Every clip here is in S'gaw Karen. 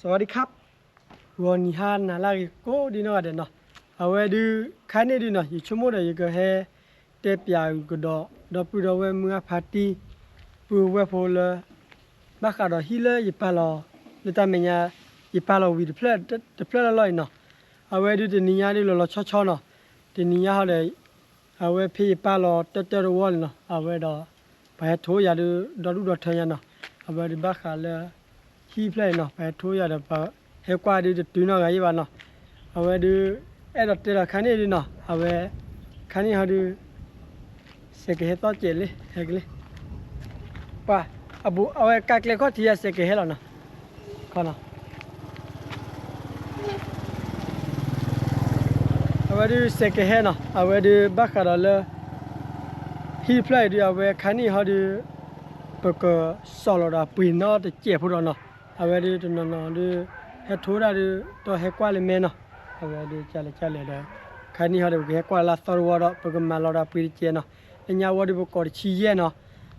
သဝီဒံခါ ဂီၤနံၤဟါနၤလၢအဂ့ၤကိးဒ်နီၢ်ဂၤဒဲးနီၤ, အဝဲဒုး ခါန့ၣ်ဒုးနီၤ ယဆိကမိၣ်ဒီးယကဟဲ တဲပၠးကဒီး ဒီပုၢ်ဒီဝဲၢ်မုၢ်ဂၢ်ဖါတံၢ် ပုၢ်ဝဲၢ်ဖိလၢ ဘၣ်ဃးဒီးဟံၣ်လၢယပာ်လီၤ လၢတၢ်မဲာ်ညါ ယပာ်လီၤဝံၤတဖျၢၣ် တဖျၢၣ်လီၢ်လီၢ်အံၤနီၤ, အဝဲဒုးတနံၤညါဒုးလီၤလီၤဆီဆီနီၤ, တနံၤညါဟီဒီး အဝဲဖဲယပာ်လီၤတၢၢ်တၢၢ်တဝီန့ၣ်နီၤ အဝဲဒီး ပှၤဟဲထိယၤဒုး ဒီဒူၣ်ဒီထၢညါနီၤ, အဝဲဒုးဘၣ်ဃးလၢ ဟံၣ်ဖျၢၣ်အံၤနီၤ ပှၤဟဲထိယၤဒီး ပှၤဟဲကွၢ်ဒုးတတုၤနီတဂၤယဲဘၣ်နီၤ, အဝဲဒုး အဲၣ်ဒိးတဲဒီးခါန့ၣ်ဒုးနီၤ အဝဲ ခါန့ၣ်ဟီဒုး စဲးကဟဲသီၣ်စဲးလံ ဟဲက့ၤလံ, ပှၤ အဘူး အဝဲကးကျဲခီၣ်ထံးယၤစဲးကဟဲလီၤနီၤ, ခီနီၤ အဝဲဒုးစဲးကဟဲနီၤ အဝဲဒုးဘၣ်ဃးဒီးလၢ ဟံၣ်တဖျၢၣ်အံၤဒုး အဝဲခါန့ၣ်ဟီဒုး ပကစီၣ်လီၤဒီးပှ့ၤနီတစဲးဖိဒီးနီၤ, အဝဲဒုးတနီၤနီၤဒုး ဟဲထိဒၣ်ဒုး တီဟဲကွၢ်လၢမဲနီၤ, အဝဲဒုးကလဲၤကလဲၤဒီး ခါန့ၣ်ဟီဒီး ပကဟဲကွၢ်လၢအသီတဝီဒီး ပကမၤလီၤဒီးပှ့ၤတစဲးနီၤ, လၢညါဝီဒုးပကိးတဆံယဲၢ်နီၤ,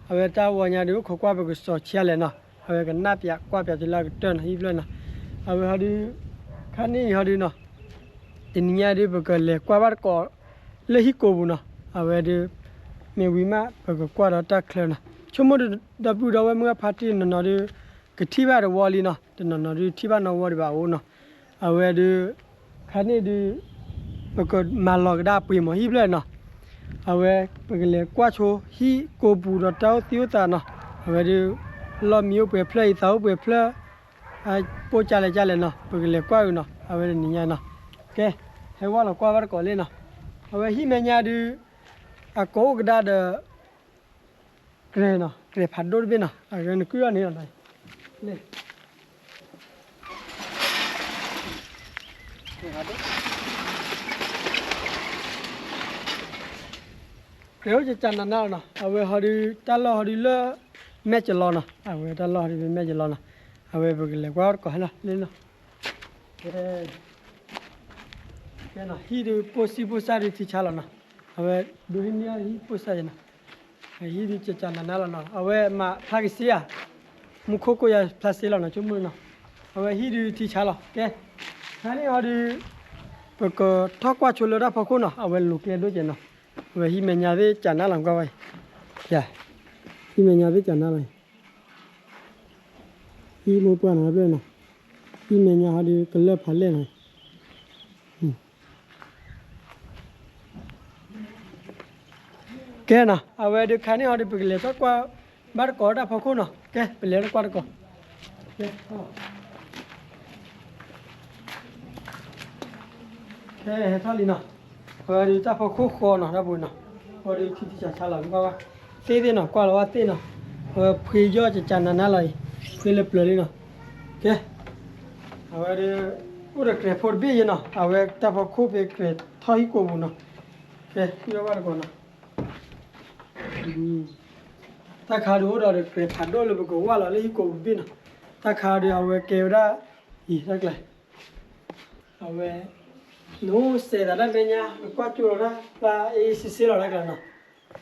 အဝဲတၢ်ဝီညါဒုး အိၣ်ခိးကွၢ်ပကစီၣ်ဆံးလဲၣ်နီၤ, အဝဲကနၣ်ပၠးကွၢ်ပၠးတုၤလၢအကတၢၢ်နီၤ ဟံၣ်ဖျၢၣ်နီၤ, အဝဲဟီဒုး ခါန့ၣ်အံၤဟီဒုးနီၤ တနံၤညါဒုး ပကလဲၤကွၢ်ဘၣ်တကိး လၢဟံၣ်ကိာ်ပူၤနီၤ, အဝဲဒုး မ့ၢ်ဝံၤမး ပကကွၢ်ဒီးတၢ်ချၢနီၤ, ဆိကမိၣ်ဒီပုၢ်ဒီဝဲၢ်မုၢ်ဂၢ်ဖါတံၢ်နီၤနီၤဒုး ကထံၣ်ဘၣ်တဝီလံနီၤ, တနီၤနီၤဒုးထံၣ်ဘၣ်နီတဝီဒံးဘၣ်အအိၣ်နီၤ, အဝဲဒုး ခါန့ၣ်ဒုး ပကမၤလီၤကဒါပှ့ၤမးဟံၣ်ဖျၢၣ်နီၤ, အဝဲ ပကလဲၤကွၢ်ဆိဟံၣ်ကိာ်ပူၤဒီးတၢ်အိၣ်သံအိၣ်သးနီၤ, အဝဲဒုး လီၢ်မံအိၣ်ပှဲၤဖျၢၣ်အံၤ သးအိၣ်ပှဲၤဖျၢၣ် ပိၢ်ကလဲၤကလဲၤနီၤ ပကလဲၤကွၢ်အုးနီၤ, အဝဲတနံၤညါနီၤ, ကဲ ဟဲဝဲလီၤကွၢ်ဘၣ်တကိးလံနီၤ, အဝဲဟံၣ်မဲာ်ညါဒုး အကိာ်အိၣ်ကဒါဒီး ကြဲၤနီၤ ကြဲၤဖးဒိၣ်တဘ့ၣ်နီၤ, အဂၤနကုၢ်အီၤန့ၣ်လီၤ, ကြဲၤအိၣ်ကကးနးနးလီၤနီၤ, အဝဲဟီဒုး တၢ်လီၢ်ဟီဒုးလၢ မဲၢ်ကလီနီၤ, အဝဲတၢ်လီၢ်ဟီဒုးလၢမဲၢ်ကလီနီၤ, အဝဲပကလဲၤကွၢ်တကိးဟဲလီၤလံနီၤ, ကဲနီၤ ဟံၣ်ဒုးပိၢ်စံၣ်ပိၢ်စၣ်ဒုးထံဆါလီၤနီၤ, အဝဲဒိးဟံၣ်မ့ၢ်ဟံၣ်ပိၢ်စၢ်ယဲနီၤ, ဟံၣ်ဒုးကကးနးနးလီၤနီၤ, အဝဲမၤဖျါက့ၤစ့ဧါ, မူခိၣ်ကိးယၤဖျါစ့လီၤနီၤ ဆိကမိၣ်နီၤ, အဝဲဟံၣ်ဒုးထံဆါလီၤ, ကဲ ခါန့ၣ်ဟီဒုး ပကထီၣ်ကွၢ်ဆိလၢတၢ်ဖီခိၣ်နီၤ, အဝဲလိၤကျဲဒိၣ်ကဲနီၤ, အဝဲဟံၣ်မဲာ်ညါသ့ၣ်ကးနးလီၤကွၢ်ဝဲအံၤ, ယၤ ဟံၣ်မဲာ်ညါသ့ၣ်ကးနးလီၤအံၤ ဟံၣ်မိၢ်ပှၢ်နီၤဖျၢၣ်နီၤ, ဟံၣ်မဲာ်ညါဟီဒုးကလၢၢ်ဖးလဲၢ်နီၤ, ကဲနီၤ အဝဲဒုးခါန့ၣ်ဟီဒုး ပကလဲၤထီၣ်ကွၢ်ဘၣ်တကိးတၢ်ဖီခိၣ်နီၤ, ကဲ ပလဲၤထီၣ်ကွၢ်တကိး, ကဲ ဟဲထီၣ်လံနီၤ, အဝဲဒုးတၢ်ဖီခိၣ်ဃီနီၤ တၢ်ပူၤနီၤ, ဃီဒုးထံထံဆးဆးလီၤ ကွၢ်ဘၣ်, သ့ၣ်သ့ၣ်နီၤ ကွၢ်လီၤဝဲသ့ၣ်နီၤ, အဝဲဖှ့ယီၢ်ကကးနးနးလီၤအံၤ, ဖှ့လၢပျၢၤလံနီၤ, ကဲ အဝဲဒုး အိၣ်ဒီးကြဲၤဖိတဘ့ၣ်ယဲနီၤ, အဝဲတၢ်ဖီခိၣ်ဖဲကြဲၤထီၣ်ဟံၣ်ကိာ်ပူၤနီၤ, ကဲ ကွၢ်ဘၣ်တကိးနီၤ, တၢ်ခါဒုးအိၣ်ဒီးကြဲၤဖးဒိၣ်လၢပကဝၢ်လီၤလၢဟံၣ်ကိာ်ပူၤတဘ့ၣ်နီၤ, တၢ်ခါဒုးအဝဲကဲဝဲဒၣ်, အံၤတၢ်ကျဲ အဝဲ နအိၣ်စဲးသးတၢ်မဲာ်ညါ နကွၢ်ကၠိလီၤတၢ်ပျၢ်အ့ၣ်စ့စ့လီၤတၢ်ကျဲနီၤ,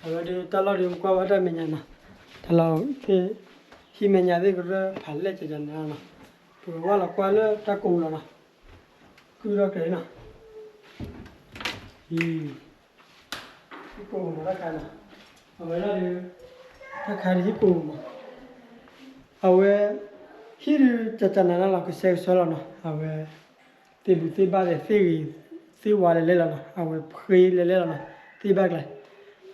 အဝဲဒုးတၢ်လီၢ်ဒုးမကွၢ်ဝဲတၢ်မဲာ်ညါနီၤ, တၢ်လီၢ်ဖဲ ဟံၣ်မဲာ်ညါသ့ၣ်ကရၢဖးလဲၢ်ကကးနးနးလီၤနီၤ, ပကဝၢ်လီၤကွၢ်လၢတၢ်ကိာ်ပူၤလီၤနီၤ, ကုၢ်ထီၣ်ကြဲၤနီၤ, အံၤ ဟံၣ်ကိာ်ပူၤမးတၢ်ခါနီၤ, အဝဲဒၣ်ဒုး တၢ်ခါဒုးဟံၣ်ကိာ်ပူၤမး, အဝဲ ဟံၣ်ဒုးကကးနးနးလီၤ ကဆှဲကဆှီလီၤနီၤ, အဝဲ သ့ၣ်ဘူၣ်သ့ၣ်ဘၣ်ဒီးသ့ၣ်ဂ့ၤ သ့ၣ်ဝါလဲၤလဲၤလီၤနီၤ, အဝဲဖှ့လဲၤလဲၤလီၤနီၤ, သ့ၣ်ဘၣ်ကျဲ,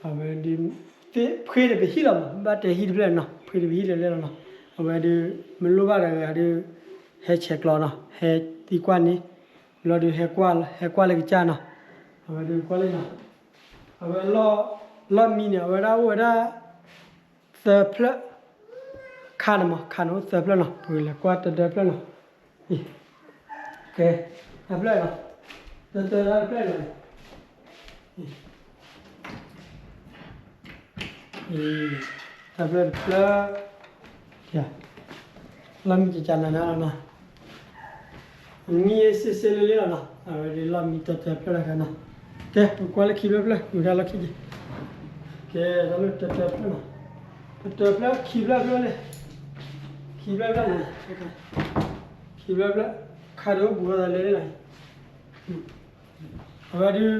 အဝဲဒုး သ့ၣ်ဖှ့ဒီးပဟံၣ်လီၤမး ဘၣ်တဲဟံၣ်တဖျၢၣ်နီၤ ဖှ့ဒီးပဟံၣ်လဲၤလဲၤလီၤနီၤ, အဝဲဒုး မ့ၢ်လိၣ်ဘၣ်တဂၤဒုး ဟဲဆဲးကျိးနီၤ ဟဲသံကွၢ်န့ၣ်, ဘျီဒုးဟဲကွၢ် ဟဲကွၢ်လၢကစၢ်နီၤ, အဝဲဒုးကွၢ်လၢနီၤ, အဝဲ လီၢ်မံန့ၣ် အဝဲဒၣ်အိၣ်ဝဲဒၣ် သၢဖျၢၣ်, ခါန့ၣ်မး ခါန့ၣ်အိၣ်သၢဖျၢၣ်နီၤ, ပကလဲၤကွၢ်တၢတၢဖျၢၣ်နီၤ, ကဲ တၢဖျၢၣ်နီၤ, တၢတၢတၢဖျၢၣ်နီၤ, တၢဖျၢၣ်တဖျၢၣ်, လီၢ်မံကကးနးနးလီၤနီၤ, မံစ့စ့လၢလၢလီၤနီၤ, အဝဲဒုးလီၢ်မံတၢတၢဖျၢၣ်တခါနီၤ, ကဲ ပကွၢ်လၢခံဖျၢၣ်ဖျၢၣ် ဝံၤဒၣ်လီၢ်ခံက့ၤ, ကဲ တၢဖျၢၣ်တၢတၢဖျၢၣ်နီၤ, တၢတၢဖျၢၣ်ခံဖျၢၣ်ဖျၢၣ်လံ, ခံဖျၢၣ်ဖျၢၣ်န့ၣ်, ခံ ခံဖျၢၣ်ဖျၢၣ်, ခါဒုးအိၣ်ဘူးလိာ်သးလဲလဲၣ်လီၤ. အဝဲဒုး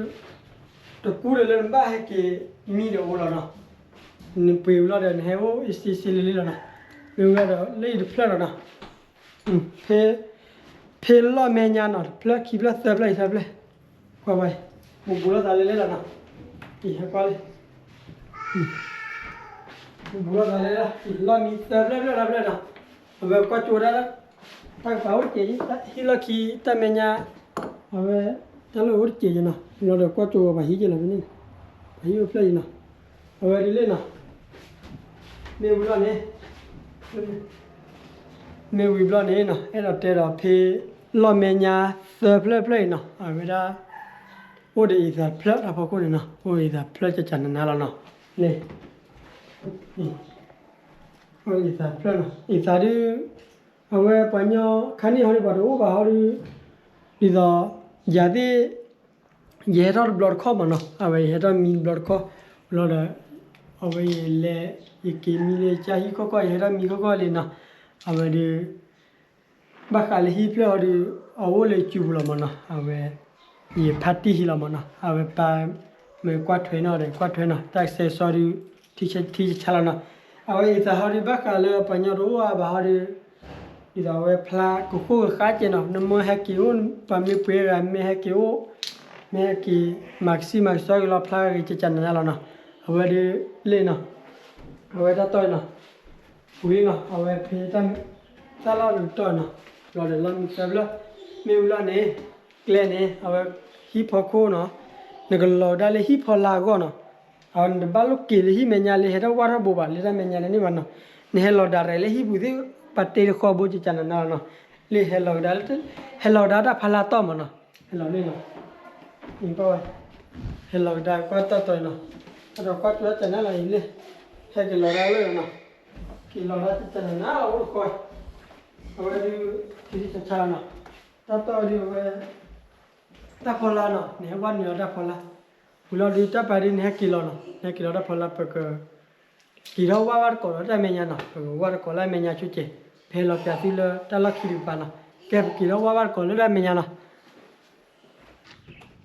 တကူဒီးလၢနဘၣ်ဟဲက့ၤမံဒီးအိၣ်လီၤနီၤ. နပှ့ၤဝံၤလီၤဒီး နဟဲအိၣ်အ့စ့စ့လ့လ့လီၤနီၤ. မ့ၢ်ဝံၤဒီး လၢအံၤတဖျၢၣ်လီၤနီၤ. ဖဲ ဖဲလီၢ်မဲာ်ညါနီၤ တဖျၢၣ်ခံဖျၢၣ်သၢဖျၢၣ်အံၤသၢဖျၢၣ်, ကွၢ်ဝဲ, ဘူးဘူးလိာ်သးလဲလဲၣ်လီၤနီၤ. အံၤဟဲကွၢ်လံ ဘူးဘူးလိာ်သးလဲလီၤ, လီၢ်မံသၢဖျၢၣ်ဖျၢၣ်တဖျၢၣ်နီၤ. အဝဲကွၢ်ကၠိဝဲဒၣ်လၢ တၢ်ကပၤအိၣ်တကဲး, ဟံၣ်လီၢ်ခံတၢ်မဲာ်ညါ, အဝဲ တၢ်လၢအိၣ်တကဲးယနီၤ. လီၤဒီးကွၢ်ကၠိဝဲပှၤဟံၣ်က့လီၤဖဲန့ၣ်, ပှၤဟံၣ်အိၣ်ဖျၢၣ်ယနီၤ. အဝဲဒ်လဲၣ်နီၤ, မ့ၢ်ဝံၤလီၤန့ၣ်, မ့ၢ်ဝံၤဘျီန့ၣ်နီၤ အဲၣ်ဒိးတဲဒီးဖဲ လီၢ်မဲာ်ညါသၢဖျၢၣ်ဖျၢၣ်အံၤနီၤ အဝဲဒၣ် အိၣ်ဒီးအံသးဖျၢၣ်တၢ်ဖီခိၣ်န့ၣ်နီၤ, အိၣ်အံသးဖျၢၣ်ကကနၤနၤလီၤနီၤ. န့ၣ် အိၣ်အံသးဖျၢၣ်နီၤ, အံသးဒုး အဝဲပှၤကညီခါန့ၣ်ဟီဒုး ပှၤတအိၣ်ဘၣ်ဟီဒုး, ဒ်သိး ယၤသ့ၣ် ယဟဲထီၣ်တဘျီတခီၣ်မးနီၤ, အဝဲယဟဲထီၣ်မံတဘျီတခီၣ်, လီၤဒီး အဝဲယလဲၤ ယက့ၤမံလၢကၢ်ဟံၣ်ခီၣ်ခီၣ် ယဟဲထီၣ်မံခီၣ်ခီၣ်လံနီၤ, အဝဲဒုး ဘၣ်ဃးလၢဟံၣ်ဖျၢၣ်ဟီဒုး အအိၣ်လၢစုပူၤလီၤမးနီၤ, အဝဲ ယဖါတံၢ်ဟံၣ်လီၤမးနီၤ, အဝဲပၢ်မ့ၢ်ကွၢ်ထွဲနီၤဒီး ကွၢ်ထွဲနီၤ, တၢ်ကဆှဲကဆှီဒုး ထံဆးဆးလီၤနီၤ. အဝဲအံသးဟီဒုး ဘၣ်ဃးလၢပှၤကညီတအိၣ်အါဘၣ်ဟီဒုး ဒ်သိးအဝဲဖျါကဃိၣ်ကဃါကဲနီၤ, နမ့ၢ်ဟဲက့ၤအိၣ် ပှၤမ့ၢ်ပှ့ၤဂၤ မ့ၢ်ဟဲက့ၤအိၣ် မ့ၢ်ဟဲက့ၤ မၤကစံၣ်မၤကဆှီက့ၤလီၤ ဖျါဂ့ၤကကနၤနၤလီၤနီၤ. အဝဲဒုးလဲၣ်နီၤ, အဝဲတၢ်တီၢ်နီၤ ဝံၤနီၤ အဝဲဖဲ တၢ်လီၢ်တကတီၢ်နီၤ, လီၤဒီးလီၢ်မံသၢဖျၢၣ်, မ့ၢ်ဝံၤလီၤန့ၣ် ကျဲန့ၣ် အဝဲဟံၣ်ဖီခိၣ်နီၤ, နကလီၤကဒါလၢဟံၣ်ဖီလာ်အဂီၢ်နီၤ, အဝဲနတဘၣ်လိၣ်က့ၤလၢဟံၣ်မဲာ်ညါလၢဟဲထီၣ်ဝၢ်ထီၣ်ဘိဘၣ် လၢတၢ်မဲာ်ညါန့ၣ်ဘၣ်နီၤ, နဟဲလီၤဒါရဲးလၢဟံၣ်ပူၤသ့ၣ် ပှၤတ့တဃီဘိကကနၤနၤလီၤနီၤ, လၢဟဲလီၤကဒါ ဟဲလီၤကဒါတၢ်ဖီလာ်တီၢ်မးနီၤ, ဟဲလီၤန့ၣ်နီၤ အံၤကွၢ်ဝဲ, ဟဲလီၤကဒါကွၢ်တၢ်တီၢ်အံၤနီၤ, အဒီးကွၢ်ကၠိတၢ်ကနၤလီၤအံၤန့ၣ်, ဟဲက့ၤလီၤဒၣ်လၢနီၤ, က့ၤလီၤဒၣ်တၢ်ကနၤလီၤအိၣ်တဃီ, အဝဲဒုး ထံဆးဆးနီၤ, တၢ်တီၢ်ဒုးအဝဲ တၢ်ဖီလာ်နီၤ နဟဲဝၢ်နုာ်လီၤတၢ်ဖီလာ်, ဝံၤလီၤဒုးတၢ်ပာ်ဒုးနဟဲက့ၤလီၤနီၤ, နဟဲက့ၤလီၤတၢ်ဖီလာ် ပက က့ၤထီၣ်ဝၢ်ဝၢ်တကိးဒီးတၢ်မဲာ်ညါနီၤ, ပကဝၢ်တကိးလၢအမဲာ်ညါဆိကဲး, ပဟဲလီၤပၠးသုလၢတၢ်လီၢ်ခံတကပၤနီၤ, ကဲပက့ၤထီၣ်ဝၢ်ဝၢ်တကိးလၢတၢ်မဲာ်ညါနီၤ.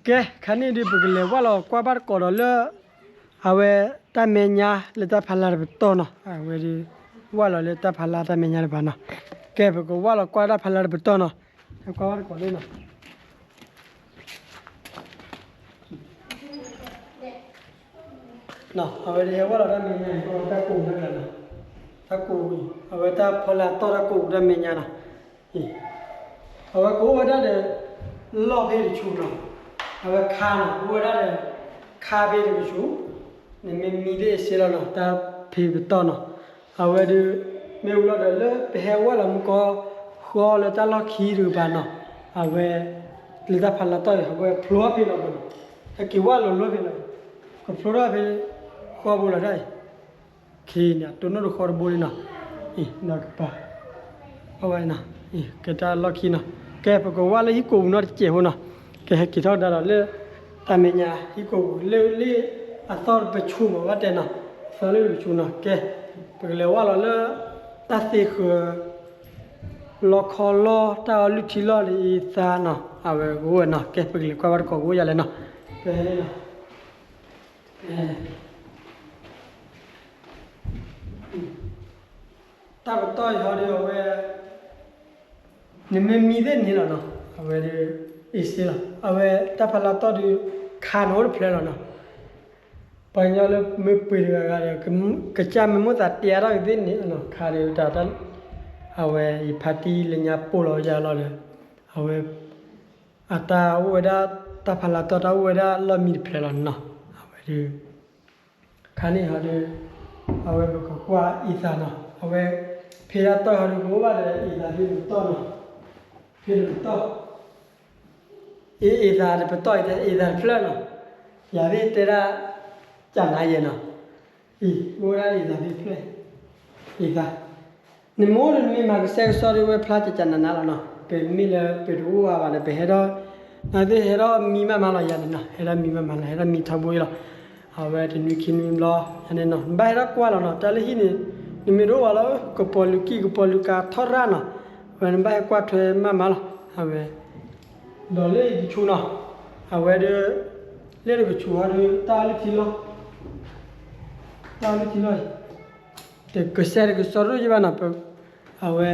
ကဲ ခါန့ၣ်ဒုး ပကလဲၤဝၢ်လီၤကွၢ်ဘၣ်တကိးဒီးလၢ အဝဲ တၢ်မဲာ်ညါလၢတၢ်ဖီလာ်တပတီၢ်နီၤ, အဝဲဒုး ဝၢ်လီၤလၢတၢ်ဖီလာ်တၢ်မဲာ်ညါတပၤနီၤ, ကဲပကဝၢ်လီၤကွၢ်တၢ်ဖီလာ်တပတီၢ်နီၤ, ဟဲကွၢ်ဘၣ်တကိးလၢနီၤ အဝဲဒၣ်ဟဲဝဲလီၤတၢ်မဲာ်ညါန့ၣ် တၢ်ကိးန့ၣ်လီၤ, တၢ်ကိး အဝဲတၢ်ဖီလာ်တီၢ်တၢ်ကိးတၢ်မဲာ်ညါနီၤ, အဝဲကအိၣ်ဝဲဒၣ်ဒီး လီၢ်ဖဲတဆူနီၤ, အဝဲခါနီၤ အိၣ်ဝဲဒၣ်ဒီး ခါဖဲတကဆူ, နမ့ၢ်မံသ့ၣ်အစ့လီၤနီၤ တၢ်ဖဲပတီၢ်နီၤ, အဝဲဒုး မ့ၢ်ဝံၤလီၤဒီးလၢပဟဲဝဲလီၤမူကီ ဃီလၢတၢ်လီၢ်ခံတကပၤနီၤ, အဝဲ လၢတၢ်ဖီလာ်တီၢ်အံၤ အဝဲဖျိအီၣ်ဖဲလီၤဘိနီၤ, ဟဲက့ၤဝဲလီၤလီၢ်ဖဲလီၤ, ကဖျိထီၣ်ဖဲ ဃီဘိလီၤဒၣ်အံၤ, ခ့န့ၣ် တိၢ်နီၣ်တဃီတဘိလံနီၤ, အံၤ နီၢ်ကပၤ အဝဲနီၤ, ကဲတၢ်လီၢ်ခံနီၤ, ကဲပကဝဲလၢဟံၣ်ကိာ်ပူၤနီတစဲးဖိနီၤ, ကဲဟဲက့ၤထီၣ်ကဒါဒီးလၢ တၢ်မဲာ်ညါဟံၣ်ကိာ်ပူၤ လၢလၢအသီတပဆူမးဘၣ်တဲနီၤ, သီလၢတပဆူနီၤ, ကဲ ပကလဲၤဝဲလီၤလၢ တၢ်သ့ဃၢၤ လီခီလီၢ် တၢ်အီလုၢ်ထံလီၢ်လၢအံသါနီၤ, အဝဲကအိၣ်ဝဲနီၤ, ကဲပကလဲၤကွၢ်ဘၣ်တကိးကအိၣ်ယၤလဲၣ်နီၤ, ကဲ တၢ်ပတီၢ်အံၤဟီဒုးအဝဲ နမ့ၢ်မံသ့ၣ်န့ၣ်လီၤနီၤ, အဝဲဒုး အ့စ့လီၤ, အဝဲတၢ်ဖီလာ်တီၢ်ဒုး ခါန့ၣ်အိၣ်တဖျၢၣ်လီၤနီၤ, ပှၤကညီလၢမ့ၢ်ပှ့ၤတဂၤဂၤဒီး ကစၢ်မ့ၢ်မိၣ်သးတဲအါထီၣ်ကသ့ၣ်န့ၣ်လီၤနီၤ, ခါဒုးတၢ် အဝဲယဖါတံၢ်လၢညါပိၢ်လီၤယၤလီၤဒီး အဝဲ အတၢ်အိၣ်ဝဲဒၣ် တၢ်ဖီလာ်တီၢ်တၢ်အိၣ်ဝဲဒၣ်လီၢ်မံတဖျၢၣ်လီၤနီၤ, အဝဲဒုး ခါန့ၣ်ဟီဒုး အဝဲပကကွၢ်အံသးနီၤ, အဝဲ ဖဲဒၣ်တီၢ်ဟီဒုး ကအိၣ်ဘၣ်ဒီးအံသးဖဲတပတီၢ်နီၤ, ဖဲတပတီၢ် အံသးတပတီၢ်အံၤ အံသးတဖျၢၣ်နီၤ, ယၤသ့ၣ်တဲဒၣ် ကနၤယဲနီၤ, အံၤ အိၣ်ဝဲဒၣ်အံသးဖဲတဖျၢၣ်, အံသး နမ့ၢ်အိၣ်ဒီးနမ့ၢ်မၤကဆှဲကဆှီဒုး ဝဲဖျါကကနၤနၤလီၤနီၤ, ပမ့ၢ်လၢပတအိၣ်အါဘၣ်ဒီး ပဟဲထီၣ် နသ့ၣ်ဟဲထီၣ်မံမးမးလီၤယၤန့ၣ်နီၤ, ဟဲထီၣ်မံမးမးလီၤ, ဟဲထီၣ်မံထီဘိအံၤလီၤ, အဝဲတနွံခံနွံဘျီ ယၤန့ၣ်နီၤ, နဘၣ်ဟဲထီၣ်ကွၢ်လီၤနီၤ, တၢ်လၢဟံၣ်န့ၣ် နမ့ၢ်တအိၣ်ဘၣ်လီၤ ကပီၤလုာ်ကံၢ်ကပီၤလုာ်ကၤထီၣ်ရၣ်နီၤ, အဝဲနဘၣ်ဟဲကွၢ်ထွဲမးမးလီၤ. အဝဲ ဒီးလၢအံၤတဆူနီၤ, အဝဲဒၣ် လၢတကဆူးအီၤဒီး တၢ်အီလုၢ်ထံလီၢ်, တၢ်အီလုၢ်ထံလီၢ်အံၤ တကစဲတကစီဒီဘၣ်နီၤ, အဝဲ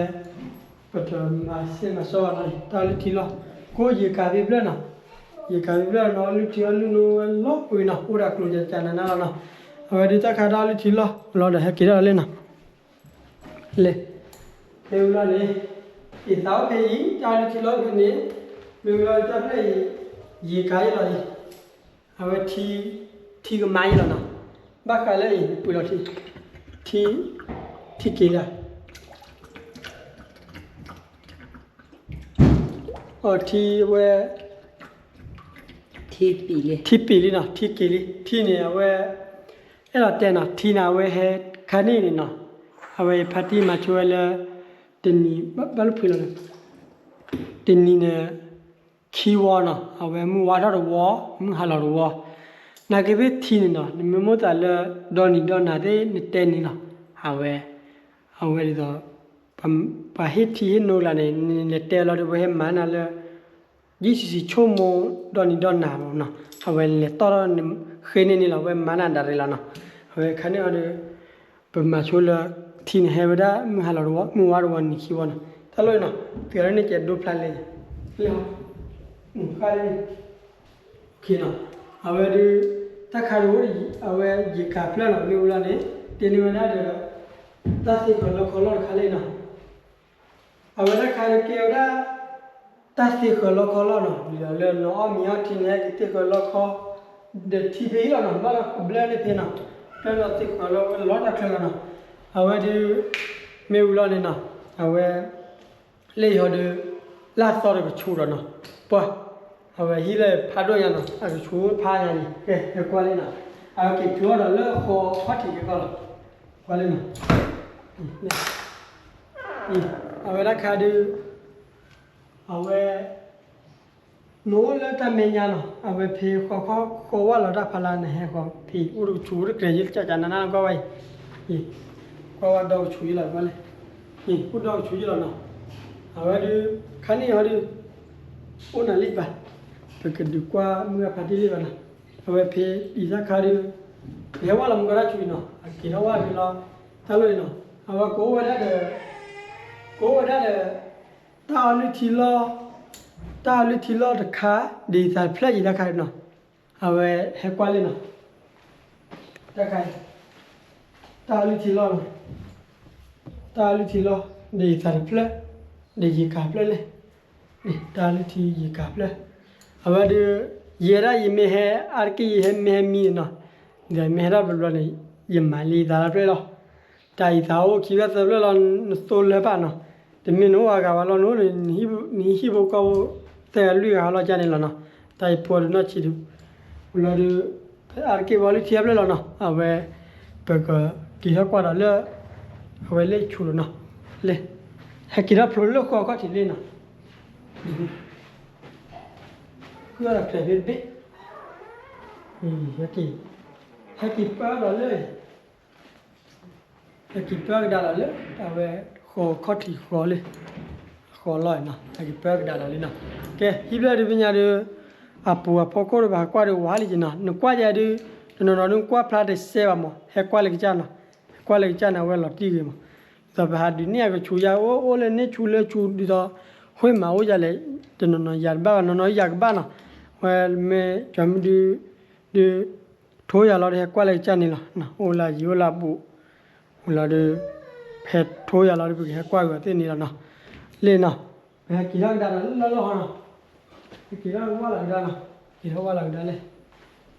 ပတမၤစဲမၤစီဘၣ်နီၤ, တၢ်အီလုၢ်ထံလီၢ် ကိးယံာ်ကၤဖဲဖျၢၣ်နီၤ, ယံာ်ကၤဖဲဖျၢၣ်နီၤ, အီလုၢ်ထံအီလုၢ်နီၤ ဝဲလီၤကွံာ်နီၤ, အိၣ်ဒၣ်ကျိၤကကနးနးလီၤနီၤ. အဝဲဒၣ်တၢ်ခါတၢ်အီလုၢ်ထံလီၢ်လီၤဒီး ဟဲက့ၤထီၣ်လၢနီၤ လဲၤ မ့ၢ်ဝံၤလီၤန့ၣ် အံၤသးအိၣ်ဖဲအံၤ တၢ်အီလုၢ်ထံလီၢ်ဖဲန့ၣ်, မ့ၢ်ဝံၤလီၤတၢ်ဖျၢၣ်အံၤ ယံာ်ကၤအံၤလီၤအံၤ, အဝဲထံ ထံကမါအံၤလီၤနီၤ, ဘၣ်ဃးလၢအံၤ ပှ့ၤလီၤထံ ထံ ထံက့ၤလၢ အီထံဝဲ ထံပံာ်လံ ထံပံာ်လံနီၤ, ထံက့ၤလံ, ထံန့ၣ်အဝဲ အဲၣ်ဒိးတဲနီၤ, ထံန့ၣ်အဝဲဟဲခါန့ၣ်န့ၣ်နီၤ, အဝဲဖါတံၢ်မၤဆိဝဲလၢ တနံၤ ဘၣ်လၢဖှံလီၤန့ၣ် တနံၤန့ၣ် ခံဝီနီၤ, အဝဲမုၢ်ဝါထီၣ်တဝီ, မုၢ်ဟါလီၤတဝီ, နာ်က့သ့ၣ်ထံန့ၣ်နီၤ, နမ့ၢ်မိၣ်သးလၢ ဒီနံၤဒီနၤသ့ၣ် နတဲန့ၣ်လီၤ, အဝဲ အဝဲဒ်သိး ပှၤဟ့ၣ်ထံဟ့ၣ်နိကလးန့ၣ် နလဲၤတဲလီၤဒီး ပှၤဟဲမၤနၤလၢ ယံာ်ဆံးဆံးဆိကမိၣ် ဒီနံၤဒီနၤမးနီၤ, အဝဲလဲၤတီၢ်ထီၣ်ဃ့န့ၢ်န့ၣ်လီၤ, အဝဲမၤနၤဒၣ်ရ့ၣ်လီၤနီၤ, အဝဲခါန့ၣ်အီၤဒီး ပမၤဆိလၢ ထံန့ၣ်ဟဲဝဲဒၣ် မုၢ်ဟါလီၤတဝီ, မုၢ်ဝါတဝီ နံၤခံဝီနီၤ, တၢ်လီၢ်အံၤနီၤ, တဂၤလၢန့ၣ်ကဲဒိဖျါလဲၣ်, လၢ ဃါလၢ အဝဲဒုး တၢ်ခါဒုး အဝဲယံာ်ကၤဖျၢၣ်နီၤ, မ့ၢ်ဝံၤလီၤန့ၣ် တ့န့ၢ်ဝဲဒၣ်ဒီး တၢ်သ့ဃၢၤလီခီလီၢ်တခါလၢနီၤ, အဝဲတၢ်ခါဒုးကဲဝဲဒၣ် တၢ်သ့ဃၢၤလီခီလီၢ်နီၤ, လၢလၢနအီၣ်မ့ၤအီထံန့ၣ် ကသ့ဃၢၤလီခီ ဒီးထံဖဲအံၤလီၤနီၤ, ဘၣ်ဘျၢန့ၣ်ဖဲနီၤ, ဖျၢၣ်လီၤသ့ဃၢၤလီဝဲလီတၢ်ချၢလီၤနီၤ, အဝဲဒုး မ့ၢ်ဝံၤလီၤန့ၣ်နီၤ, အဝဲ လၢယဟီဒုး လၢအသီတကဆူးဒီးနီၤ, ပှၤ အဝဲဟံၣ်လၢဖးဒိၣ်ညါနီၤ, အကဆူးဖးညါန့ၣ် ကဲ ဟဲကွၢ်လံနီၤ, အဝဲက့ၤဖျိထီၣ်ဒီးလၢဃီခီၣ်ထံးကဲကီၢ်လီၤ, ကွၢ်လံနီၤ, အဝဲဒၣ်ခါဒုး အဝဲ နအိၣ်လၢတၢ်မဲာ်ညါနီၤ, အဝဲဖဲဃီခီၣ်ဃီဝါလီၤတၢ်ဖးလၢနဟဲဃီဖဲ အိၣ်တကဆူးအိၣ်တကြၢးယဲၢ်ကကနနကွၢ်ဝဲအံၤ, ကွၢ်ဝဲဒီကဆူးယဲၢ်လီၤကွၢ်လဲၣ်, အိၣ်ဒီကဆူးယဲၢ်လီၤနီၤ, အဝဲဒုး ခါန့ၣ်ဟီဒုး အိၣ်နၤလံဘၣ်, ပကဒုးကွၢ်မုၢ်အဖါတံၢ်လံဘၣ်နီၤ, အဝဲဖဲအံၤတၢ်ခါဒုး ပဟဲဝါလီၤမုၢ်ကီၢ်တၢ်ဆူးအံၤနီၤ, အက့ၤထီၣ်ဝါဖဲလီၤ, တၢ်လီၢ်အံၤနီၤ, အဝဲကအိၣ်ဝဲဒၣ်ဒီး ကအိၣ်ဝဲဒၣ်ဒီး တၢ်အီလုၢ်ထံလီၢ်, တၢ်အီလုၢ်ထံလီၢ်တခါ ဒ်ယသးတဖျၢၣ်ယံၤတၢ်ခါနီၤ, အဝဲဟဲကွၢ်လံနီၤ, တၢ်ခါအံၤ တၢ်အီလုၢ်ထံလီၢ်နီၤ, တၢ်အီလုၢ်ထံလီၢ် ဒ်ယသးတဖျၢၣ်, ဒ်ယံာ်ကၤဖျၢၣ်လဲၣ်, တၢ်အီလုၢ်ထံယံာ်ကၤဖျၢၣ်, အဝဲဒုး ယဲဒၣ်ယမ့ၢ်ဟဲ အါတက့ၢ်ယဟဲမ့ၢ်ဟဲမံန့ၣ်နီၤ, ဒီးမ့ၢ်ဟဲဒၣ်ဘျီဘျီန့ၣ် ယမၤလံယသးတဖျၢၣ်လီၤ. တၢ်အံၤသးအိၣ်ခံဖျၢၣ်သၢဖျၢၣ်လီၤ နသိလၢဘၣ်နီၤ, တမ့ၢ်နအိၣ်အဂၤဘၣ်လီၤ နအိၣ်ဒီး နဟံၣ်ဖိဃီဖိ သၢဂၤလွံၢ်ဂၤဟီလီၤကန့ၣ်လီၤနီၤ, တၢ်အံၤဖိဒီးနီၢ်ဆံးဒုး လီၤဒုး ဖဲအါတက့ၢ်ဝဲလၢထံအဖျၢၣ်လီၤနီၤ, အဝဲ ပကက့ၤထီၣ်ကွၢ်ဒီးလၢ အဝဲလၢဆူးလီၤနီၤ, လၢ ဟဲက့ၤထီၣ်ဖျိလၢဃီခီၣ်ထံးလံနီၤ, ဃုအီၣ်ဒီးဖျဲးဖဲတဘ့ၣ်, ဟဲက့ၤ ဟဲက့ၤပၢဒီးလၢ ဟဲက့ၤပၢကဒါလီၤလၢ အဝဲ ဃီခီၣ်ထံးဃီလံ, ဃီလီၤနီၤ ဟဲက့ၤပၢကဒါလီၤလံနီၤ, ကဲ ဟံၣ်ဖျၢၣ်ဒုးဖဲညါဒုး အပူၤအဖီခိၣ်ဒီးဘၣ်ဟးကွၢ်ဒီးဝါလံက့နီၤ, နကွၢ်ယၤဒုး တနီၤနီၤဒုးကွၢ်ဖျါတစဲးဘၣ်မး ဟဲကွၢ်လၢကစၢ်နီၤ, ဟဲကွၢ်လၢကစၢ်န့ၣ် အဝဲလီၤတံၢ်ဂ့ၤမး, ဒ်သိးပဟးဒုးန့ၢ်အကဆူးယၤအိၣ် အိၣ်လၢန့ၢ်ဆူးလၢဆူးဒ်သိး ဃ့မၤအိၣ်ယၤလဲၣ်, တနီၤနီၤယၤတဘၣ်ဘၣ် နီၤနီၤယၤကဘၣ်နီၤ, ဝဲမ့ၢ်ကၠီမုၢ်ဒုး ဒုး ထိယၤလီၤဒီးဟဲကွၢ်လၢကစၢ်န့ၣ်လီၤ, အိၣ်လၢယံၤအိၣ်လၢအဘူး, အိၣ်လီၤဒီး ဖဲထိယၤလီၤဒီး ပကဟဲကွၢ်က့ၤအီၤသ့ၣ်န့ၣ်လီၤနီၤ, လ့ၣ်နီၤ, ပဟဲက့ၤထီၣ်ကဒါဒီးလၢလီၢ်ဟီနီၤ, ဟဲက့ၤထီၣ်ဝၢ်လီၤကဒါနီၤ, က့ၤထီၣ်ဝၢ်လီၤကဒါလဲၣ်, က့ၤ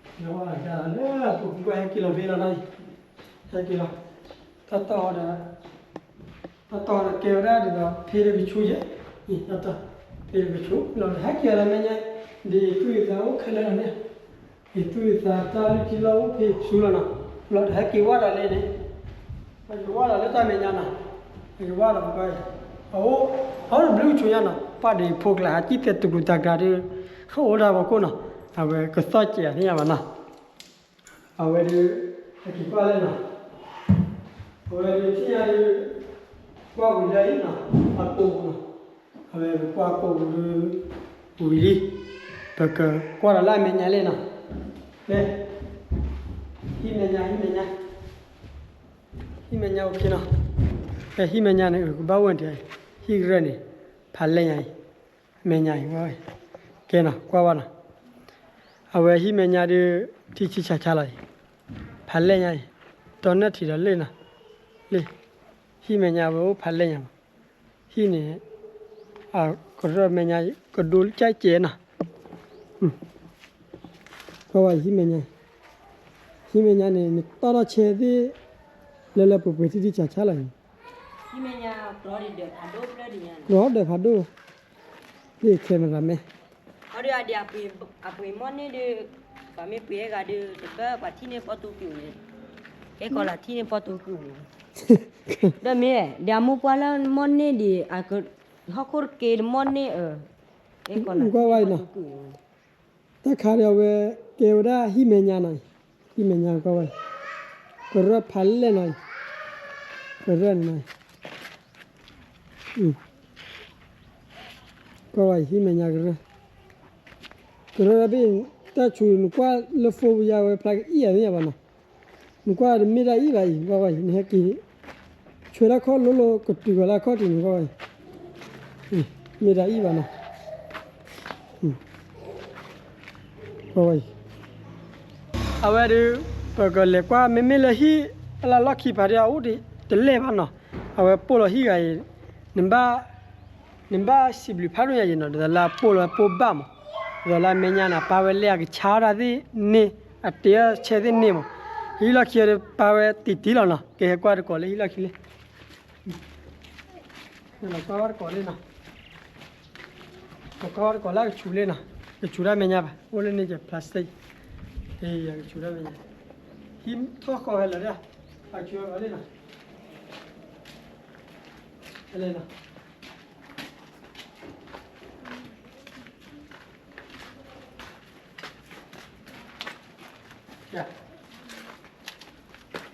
ထီၣ်ဝၢ်လီၤကဒါလီၤလၢ ပူၤကွၢ်ဟဲက့ၤလီၤဖဲလီၤနီၤ, ဟဲက့ၤလီၤ, တၢ်တီၢ်ဒီး တၢ်တီၢ်ဒီးကဲဝဲဒၣ်ဒ်သိး ဖဲတကဆူးယဲၢ်, တၢ်တီၢ် ဖဲတကဆူးလီၤဒီး ဟဲက့ၤလီၤမဲာ်ညါ, ဒ်အံၤသူၣ်အံၤသးအိၣ်ခဲလၢာ်လီၤန့ၣ်, အံၤသူၣ်အံၤသးတၢ်လုၢ်ထံလီၢ်အိၣ်ဖဲဆူးလီၤနီၤ, လီၤဒီးဟဲက့ၤဝၢ်ဒီးလၢန့ၣ်, ဟဲက့ၤဝၢ်ဒီးလၢတၢ်မဲာ်ညါနီၤ, ဟဲက့ၤဝၢ်ဒီးပှၤအံၤ, အအိၣ် အအိၣ်တဘျုးကဆူးညါနီၤ, ပှၤဒ်ဖိကျါဟးကံၣ်သဲးတကျူၤတၢ်ကျါဒီး ဟဲအိၣ်ဒၣ်ပှၤခိၣ်နီၤ, အဝဲကသီၣ်စဲးအသ့ၣ်ညါဘၣ်နီၤ အဝဲဒုး ဟဲက့ၤကွၢ်လၢနီၤ, အဝဲဒုးထံၣ်ညါဒုး ကွၢ်ဝံၤလၢအံၤနီၤ, အကိာ်ပူၤနီၤ, အဝဲပကွၢ်ကိၣ်ပူၤဒုး ဝံၤလံ, ပကကွၢ်ဒီးလၢအမဲာ်ညါလံနီၤ, လၢ ဟံၣ်မဲာ်ညါ ဟံၣ်မဲာ်ညါ ဟံၣ်မဲာ်ညါအိၣ်ဖဲနီၤ, ဟံၣ်မဲာ်ညါန့ၣ် ကဘၣ်အိၣ်ဝဲန့ၣ်, ဟံၣ်ကရၢၢ်န့ၣ် ဖးလဲၢ်ညါအံၤ, မဲာ်ညါအံၤ, ကဲနီၤ ကွၢ်ဝဲနီၤ, အဝဲဟံၣ်မဲာ်ညါဒုး ထံဆံဆးဆါလီၤအံၤ, ဖးလဲၢ်ညါအံၤ, တီနၢၣ်ထံးဒီးလ့ၣ်နီၤ, လ့ၣ်, ဟံၣ်မဲာ်ညါဝဲအိၣ်ဖးလဲၢ်ညါမး ဟံၣ်န့ၣ် အကရၢၢ်မဲာ်ညါ ကဒိကၠဲးနီၤ, ကွၢ်ဝဲဟံၣ်မဲာ်ညါ, ဟံၣ်မဲာ်ညါန့ၣ် နတီၢ်ထီၣ်ဆဲးသ့ၣ် လၢလၢပှဲၤပှဲၤထံထံဆးဆါလီၤန့ၣ်, ကီဒၢးဖးဒိၣ်, ဒ်ခဲမရၤမဲ အီၤဒုးအဒံးအပှ့ၤမီၢ်န့ၢ်ဒုး, ပှၤမ့ၢ်ပှ့ၤဟဲဂၤဒုး တဘၣ်ပှၤထံၣ်န့ၢ်ပီတူက့ၤန့ၣ်, ကဲကီးလၢထံၣ်န့ၢ်ပီတူက့ၤန့ၣ်, ဒီးမ့ၢ် ဒံးအမိၢ်ပှၢ်လၢမီၢ်န့ၢ်ဒံး ဟီၣ်ခိၣ်တက့ၢ်တမီၢ်န့ၢ်အၢ, ကဲကီးလၢထံၣ်န့ၢ်ပီတူက့ၤန့ၣ်, တၢ်ခါဒီးအဝဲ ကဲဝဲဒၣ်ဟံၣ်မဲာ်ညါနီၤအံၤ, ဟံၣ်မဲာ်ညါကွၢ်ဝဲ, ကရၢၢ်ဖးလဲၢ်နီၤအံၤ, ကရၢၢ်န့ၣ်နီၤအံၤ ကွၢ်ဝဲအံၤ ဟံၣ်မဲာ်ညါကရၢၢ်, ကရၢၢ်ဘ့ၣ်, တၢ်ဆူးနကွၢ်လၢဖိပယါဝဲဖျါကအံၣ်အသ့ၣ်ညါဘၣ်နီၤ, နကွၢ်တမ့ၢ်ဒၣ်အံၣ်ဘၣ်အံၤ ကွၢ်ဝဲအံၤ နဟဲက့ၤ, ဆွဲဒၣ်ခီၣ်လိလိ ကတုၤကီၤလၢခီၣ်တုၤန့ၣ်ကွၢ်ဝဲအံၤ, မ့ၢ်ဒၣ်အံၣ်ဘၣ်နီၤ အဝဲဒုး ပကလဲၤကွၢ် မ့မ့ၢ်လၢဟံၣ်အလၢလီၢ်ခံပၤဒီး အအိၣ်တလဲၢ်ဘၣ်နီၤ, အဝဲပိၢ်လီၤဟံၣ်ဂၤအံၤ, နဘၣ်, နဘၣ်စံးဘျုးဖးဒိၣ်ညါယံၤနီၤ, ဒ်သိးလၢအပိၢ်လီၤပိၢ်ဘၣ်မး, ဒ်သိးလၢအမဲာ်ညါန့ၣ် ပာ်ဝဲလဲၢ်အကဆါအီၣ်တၢ်သ့ၣ်န့ၣ်, အတ့အီၣ်ဆဲးသ့ၣ်န့ၣ်မး, ဟံၣ်လီၢ်ခံဒီးပာ်ဝဲတံၢ်တံၢ်လီၤနီၤ, ကဟဲကွၢ်တကိးလၢဟံၣ်လီၢ်ခံလံ ကွၢ်ဝဲတကိးလံနီၤ, ပကွၢ်ဝဲတကိးလၢအကဆူးလံနီၤ, ကဆူးတၢ်မဲာ်ညါဘၣ်, အိၣ်လၢန့ၣ်က plastic, ကဆူးတၢ်မဲာ်ညါ, ဟံၣ်ထီၣ်ဃီဝဲလၢာ်ဒၣ်, အကဆူးဝဲလံနီၤ, လံနီၤ တီ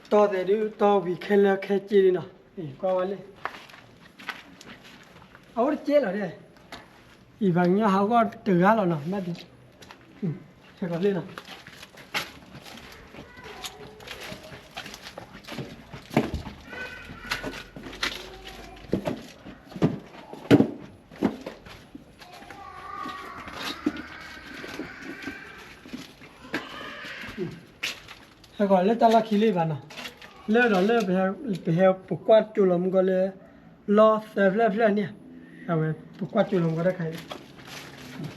ၢ်သဲးဒုး တီၢ်ဝံၤခဲလၢာ်ခဲဆ့လံနီၤ, ကွၢ်ဝဲလံ, အအိၣ်တကဲလီၤဒဲး, အံၤပှၤကညီဟးဂီၤတဂၤလီၤနီၤ, ဘၣ်ဒ်, ဆဲးကီးလံနီၤ ဟဲကီးလၢတၢ်လီၢ်ခံလံဘၣ်နီၤ, လၢဒီးလၢ ပဟဲပကွၢ်ကၠိလီၤမူကီၢ်လၢ လီၢ်သၢဖျၢၣ်ဖျၢၣ်န့ၣ်, အဝဲပကွၢ်ကၠိလီၤမူကီၢ်တၢ်ခါအံၤ, လၢဒၣ်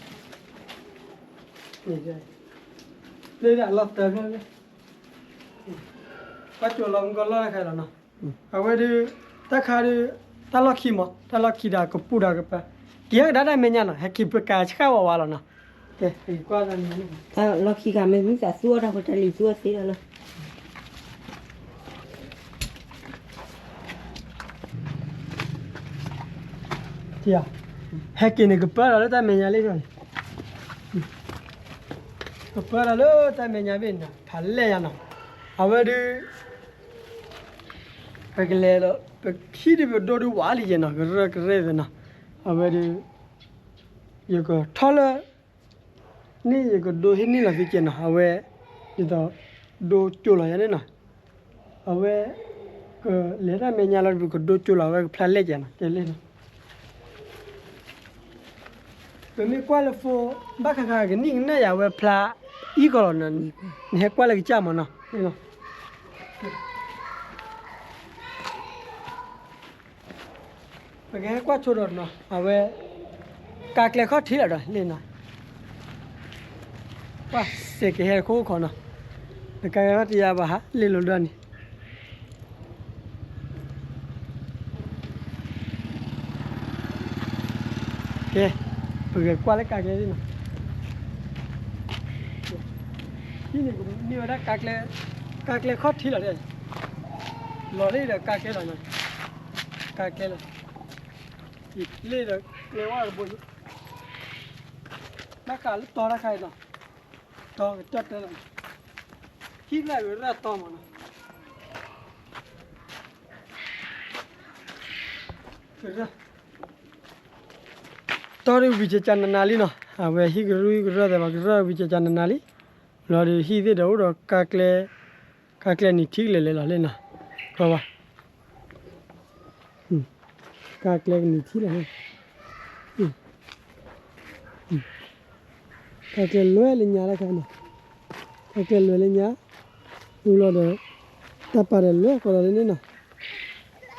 လီၢ်သၢဖျၢၣ်ဖျၢၣ်, ကွၢ်ကၠိလီၤမူကီၢ်လီၢ်တၢ်ခါအံၤလီၤနီၤ, အဝဲဒုး, တၢ်ခါဒုး, တၢ်လီၢ်ခံမး တၢ်လီၢ်ခံဒီးကပူၤဒီးကပၤ, က့ၤဟဲကဒါတၢ်မဲာ်ညါနီၤ, ဟဲက့ၤပကၤဆှၣ်ဝးဝးလီၤနီၤ, တၢ်လီၢ်ခံကမ့ၢ်မုၢ်သးသူအီၣ်တၢ်ဖိတၢ်လံၤသူအီၣ်သ့လီၤလၢ ဟဲက့ၤန့ၣ် ကပၢဒီးလၢတၢ်မဲာ်ညါလံ, ကပၢဒီးလၢတၢ်မဲာ်ညါဘ့ၣ်န့ၣ် ဖးလဲၢ်ညါနီၤ, အဝဲဒုး, ပကလဲၤဒီး ပခံဒုးပဒိဒုးဝးလံယဲနီၤ, ကရၢၢ်ကရၢၢ်သ့နီၤ, အဝဲဒုး, ယကထီၣ်လၢ န့ၣ်ယကဒိဟ့ၣ်န့ၢ်လီၤသုကဲနီၤ, အဝဲ, ဒ်သိး, ဒိကၠိလီၤယၤန့ၣ်နီၤ, အဝဲ, ကလဲၤတၢ်မဲာ်ညါလီၤဒုး ပကဒိကၠိလီၤ အဝဲကဖျါလဲၢ်ကဲနီၤ, ကဲလၢနီၤ, ပမ့ၢ်ကွၢ်လၢဖိ, ဘၣ်ဃးဃးကနံၣ်ကနၣ်ယၤ အဝဲဖျါ, အံၣ်ကီးလီၤနီၤ, နဟဲကွၢ်လၢကစၢ်မးနီၤ, ပကဟဲကွၢ်ဆိဒီးနီၤ အဝဲ, ကါကျဲခီၣ်ထံးလီၤဒီးလ့ၣ်နီၤ, ကွၢ်စဲးကဟဲခိၣ်ခိၣ်နီၤ, နကါကျဲခီၣ်ထံးယါဘၣ်ဟးလ့ၣ်လိၤဒီးန့ၣ် ကဲ, ပကကွၢ်လၢကါကျဲလံနီၤ, ဟံၣ်န့ၣ်ကမ့ၢ်ဝဲဒၣ်, ကါကျဲခီၣ်ထံးလီၤ, လီၤလံဒီးကါကျဲလီၤ, ကါကျဲလီၤ, လ့ၣ်ဒီးကျဲဝါကဘိ, ဘၣ်ဃးလၢတီတၢ်ခါအံၤနီၤ, တီကတၢၢ်တၢၢ်လီၤ, ဟံၣ်လၢအဂ့ၤရၢၢ်တီမးနီၤ, ကရၢၢ်, တီၢ်ဒုးဝံၤကကနးနးလံနီၤ, အဝဲဟံၣ်ကရၢဟံၣ်ကရၢသ့ၣ်ပှၤကရၢဝံၤကကနးနးလံ, လီၤဒုးဟံၣ်သ့ၣ်ဒီးအိၣ်ဒီးကါကျဲ, ကါကျဲနံၤထံကလဲာ်လဲာ်လီၤလံနီၤ, ကွၢ်ဝဲ, ကါကျဲကနံၤထံလီၤ, ကါကျဲလွဲလၢညါတခါနီၤ, ကါကျဲလွဲလၢညါ, အူလီၤဒီး, တၢ်ပာ်ဒီးလွဲဃီဒီးလၢန့ၣ်နီၤ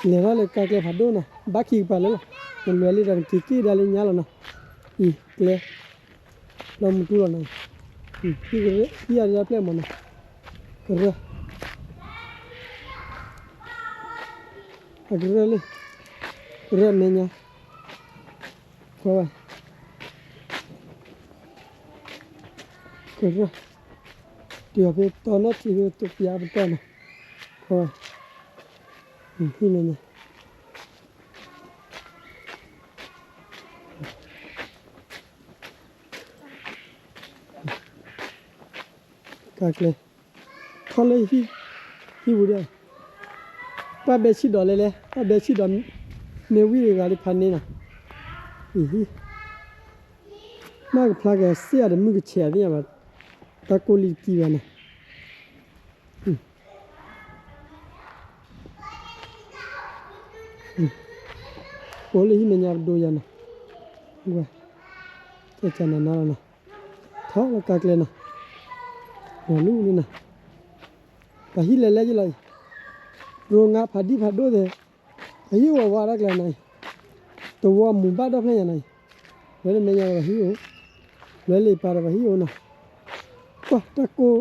လဲၤထီၣ်လၢကါကျဲဖးဒိၣ်နီၤ ဘၣ်ခံကပၤလၢလီၤ, နလွဲလံဒီးနက့ၤက့ၤဒၣ်လၢညါလီၤနီၤ, အံၤကျဲ, လီၤမူတူလီၤနီၤ, ဟံၣ်ကရၢ, ဟံၣ်အဒၣ်ပျဲၢ်မးနီၤ, ကရၢ, အကရၢလံ, ကရၢမဲာ်ညါ, ကွၢ်ဝဲ ကရၢ, တုၤအီၤဖဲတီနီၢ်ထံဖဲတပျးပတီၢ်နီၤ, ကွၢ်ဝဲ, ဟံၣ်မဲာ်ညါ ကါကျဲ, ထီၣ်လၢဟံၣ်, ဟံၣ်ပူၤဒၣ်, ပှၤဘဲဆံၣ်ဒီးလဲၤလဲၤ ပှၤဘဲဆံၣ်ဒီး, မ့ၢ်ဝံၤတဂၤလၢဖးန့ၣ်နီၤ, အံၤဟံၣ်, မ့ၢ်ကဖျါက့ၤစ့ၢ်အီၤဒီးမုၢ်ကဆဲးအသ့ၣ်ညါဘၣ်, တၢ်ကိၢ်လံတကံဘၣ်နီၤ အိၣ်လၢဟံၣ်မဲာ်ညါပဒိယၤနီၤ, ဝဲ, ကကနးနးလီၤနီၤ, ထီၣ်လၢကါကျဲနီၤ, လီၤလူလံနီၤ, ပှၤဟံၣ်လဲၤလဲၤယလီၤအံၤ, ရိငါဖးဒံၣ်ဖးဒိၣ်သ့ၣ်, ပှၤဟံၣ်အိၣ်ဝးတၢ်ကျဲနီၤအံၤ, တဝီမူၤဘၣ်ဒီဖျၢၣ်ညါနီၤအံၤ, ဝဲလၢမဲာ်ညါဒီးပှၤဟံၣ်အိၣ်, ဝဲလၢပၢ်ဒီးပှၤဟံၣ်အိၣ်နီၤ, ကွၢ်တၢ်ကိၢ်,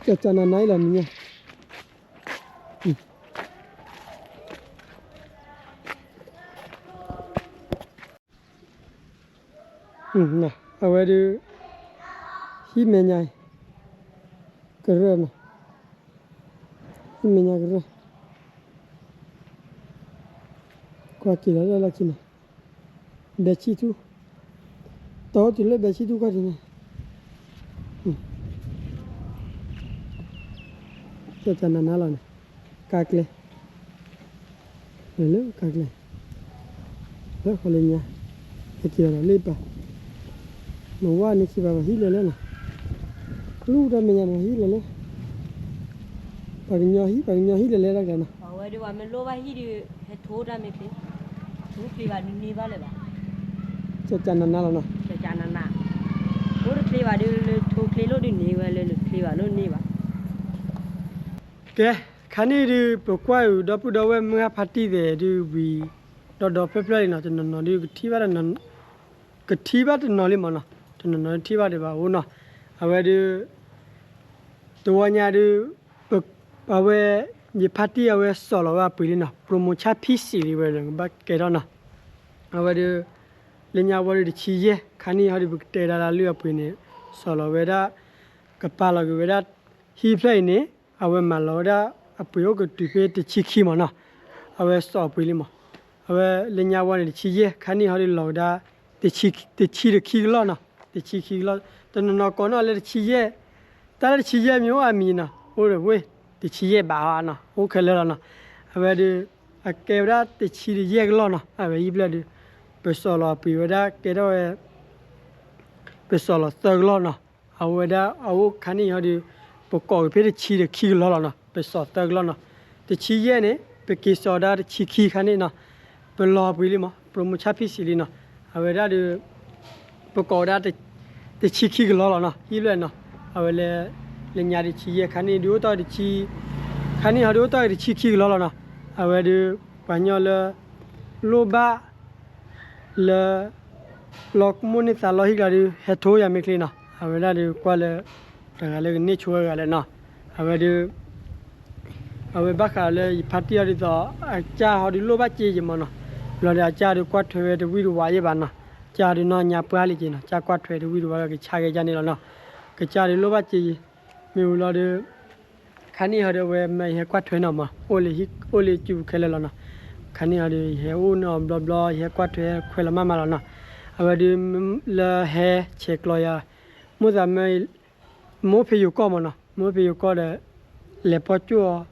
ကကနးနးအံၤလီၤနံၤညါ အဝဲဒုး, ဟံၣ်မဲာ်ညါ, ကရၢနီၤ, ဟံၣ်မဲာ်ညါကရၢ, ကွၢ်က့ၤလီၤလၢလီၢ်ခံနီၤ, ဘဲဆံၣ်ထူ, တီတုၤလၢဘဲဆံၣ်ထူကွၢ်ဒ်န့ၣ်, ကကနးနးလီၤန့ၣ်, ကါကျဲ လၢလၢကါကျဲ, လၢဃီလၢညါ, ဟဲက့ၤဒီးလ့ပၢ်, နဝဲန့ၣ်ခံဘၣ်ပှၤဟံၣ်လဲၤလဲၤနီၤ, လူၢ်တၢ်မဲာ်ညါန့ၣ်ပှၤဟံၣ်လဲၤလဲၤ, ပှၤကညီဟံၣ် ပှၤကညီဟံၣ်လဲၤလဲၤတၢ်ကျဲနီၤ, အဝဲဒုးပှၤမ့ၢ်လိၣ်ဘၣ်ဟံၣ်ဒုး, ဟဲထိတၢ်မ့ၢ်ချ့, ထိချ့ဘၣ်ဒုးန့ၢ်ဘၣ်လၢၤဘၣ်, ကကနးနးလီၤနီၤ, ကကနးနး, ထိတချ့ဘၣ်ဒုးလၢထိချ့လိၣ်ဒုးန့ၢ်ဝဲလၢ နချ့ဘၣ်လိၣ်န့ၢ်ဘၣ် ကဲ, ခါန့ၣ်ဒုး ပကွၢ်အုးဒီပုၢ်ဒီဝဲၢ်မုၢ်ဂၢ်ဖါတံၢ်သ့ၣ်ဒုးဝံၤ, ဒီးဒီးဖျၢၣ်ဖျၢၣ်လံနီၤ, တနီၤနီၤဒုးကထံၣ်ဘၣ်တနီၤ, ကထံၣ်ဘၣ်တနီၤလံမးနီၤ, တနီၤနီၤထံၣ်ဘၣ်ဒံးဘၣ်အိၣ်နီၤ, အဝဲဒုး, တဝီညါဒုး, အဝဲ, ယဖါတံၢ်အဝဲစီၣ်လီၤဝဲအပှ့ၤလံနီၤ, ပရိမိၤဆၣ်ဖံစံးလံဝဲဒီး ကဘၣ်ကဲထီၣ်နီၤ, အဝဲဒုး, လၢညါဝဲဒုးတဆံယဲၢ် ခါန့ၣ်ဟီဒုးပကတဲဒၣ်လၢအပှ့ၤန့ၣ်, စီၣ်လီၤဝဲဒၣ်, ကပာ်လီၤက့ၤဝဲဒၣ်, ဟံၣ်ဖျၢၣ်အံၤန့ၣ်, အဝဲမၤလီၤဝဲဒၣ်, အပှ့ၤအိၣ်ကတုၤဖဲတဆံခံမးနီၤ, အဝဲစီၣ်အပှ့ၤလံမး, အဝဲလၢညါဝဲန့ၣ်တဆံယဲၢ် ခါန့ၣ်ဟီဒုးလီၤကဒါ, တဆံတခံကလီၢ်နီၤ, တဆံခံကလီၢ်, တနီၤနီၤကိးနီၣ်လၢတဆံယဲၢ်, တၢ်လၢတဆံယဲၢ်မ့ၢ်အိၣ်အမံၤနီၤ, အိၣ်ဒီးဝ့ၢ်, တဆံယဲၢ်ဘးအီၤနီၤ, အိၣ်ခဲလၢာ်လီၤနီၤ, အဝဲဒုး, အကဲဝဲဒၣ်တဆံယဲၢ်ကလီၢ်နီၤ, အဝဲဟံၣ်ဖျၢၣ်ဒုး, ပစီၣ်လီၤအပှ့ၤဝဲဒၣ်ကဲထီၣ်ဝဲ ပစီၣ်လီၤသၢကလီၢ်နီၤ, အဝဲဒၣ်အအိၣ်ခါန့ၣ်ဟီဒုး, ပကိးက့ၤဖဲတဆံဒီးခံကလီၢ်လီၤနီၤ, ပစီၣ်သၢကလီၢ်နီၤ, တဆံယဲၢ်န့ၣ် ပက့ၤစီၣ်ဒၣ်တဆံခံခါန့ၣ်နီၤ, ပလီၤပှ့ၤလံမး ပရိမိၤဆၣ်ဖံစံးလံနီၤ, အဝဲဒၣ်ဒုး, ပကိးဝဲဒၣ်, တဆံခံကလီၢ်လီၤနီၤ ဟံၣ်ဖျၢၣ်နီၤ, အဝဲလၢ, လၢညါတဆံယဲၢ်ခါန့ၣ်ဒုးအိၣ်တီၢ်တဆံ, ခါန့ၣ်ဟီဒုးအိၣ်တီၢ်က့ၤတဆံခံကလီၢ်လီၤနီၤ, အဝဲဒုး, ပှၤကညီလၢ, လိၣ်ဘၣ် လၢ, လီၤမိၢ်န့ၢ်သးလီဟံၣ်ကျါဒုး ဟဲထိယၤမ့ၢ်ချ့နီၤ, အဝဲဒၣ်ဒုးကွၢ်လၢ, တဂၤလၢကန့ၢ်ဆိဝဲဂၤလဲၣ်နီၤ, အဝဲဒုး, အဝဲဘၣ်ဃးလၢယဖါတံၢ်အီၤဒ်သိး, အကၢ်ဟီဒုးလိၣ်ဘၣ်စ့ယဲၢ်မးနီၤ, ဘျီဒီးအကၢ်ဒုးကွၢ်ထွဲဝဲတဝံၣ်တဝါယဲၢ်ဘၣ်နီၤ, ကၢ်ဒုးနီၢ်ညါပှၢ်လံက့နီၤ ကၢ်ကွၢ်ထွဲတဝံၣ်တဝါကဆါက့ၤကၢ်န့ၣ်လီၤနီၤ, ကစၢ်ဒုးလိၣ်ဘၣ်စ့ယဲၢ်, မ့ၢ်ဝံၤလီၤဒီး ခါန့ၣ်ဟီဒုးအဝဲမ့ၢ်ယဟဲကွၢ်ထွဲနီၤမး အိၣ်လၢ, အိၣ်လၢစုပူၤခဲလၢာ်လီၤနီၤ, ခါန့ၣ်ဟီဒုး ယဟဲအိၣ်န့ၣ်အီၤဘျီဘျီ ယဟဲကွၢ်ထွဲခွဲးလီၤမးမးလီၤနီၤ, အဝဲဒုး, လၢဟဲဆဲးကျိးယၤ, မိၣ်သးမၢ, မ့ၢ်ဖဲယိၤကီၢ်မးနီၤ မ့ၢ်ဖဲယိၤကီၢ်ဒီး, လဲၤပီၢ်ကၠိၣ်အီၤ,